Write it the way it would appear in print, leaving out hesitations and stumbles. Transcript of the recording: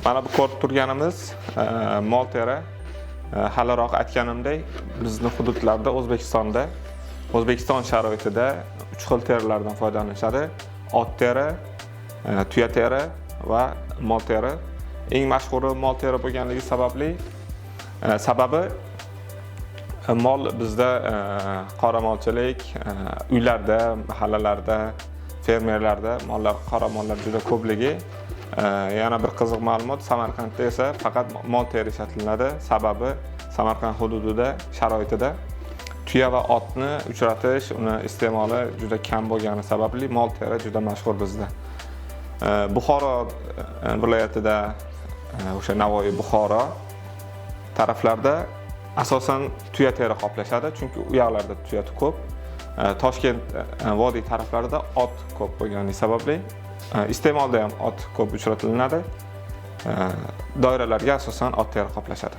Mana bu ko'rib turganimiz mol teri. Haliroq aytganimdek, bizni hududlarda, O'zbekistonda, O'zbekiston sharoitida uch xil terilardan foydalanishadi: ot teri, tuya teri va mol teri. Eng mashhuri mol teri bo'lganligi sababli, sababi mol bizda qoramolchilik, uylarda, mahallalarda, fermerlarda mollar, qora mollar juda ko'pligi. Yana bir qiziq ma'lumot: Samarqandda esa faqat mol teri ishlatiladi, sababi Samarqand hududida, sharoitida tuya va otni uchratish, uni iste'moli juda kam bo'lgani sababli mol teri juda mashhur bizda. Buxoro viloyatida, o'sha Navoiy, Buxoro taraflarda asosan tuya teri qoplashadi, chunki u yoqlarda tuya ko'p. Toshkent, vodiy taraflarida ot ko'p bo'lganligi sababli iste'molda ham ot ko'p uchratilinadi. Doiralarga asosan ot teri qoplashadi.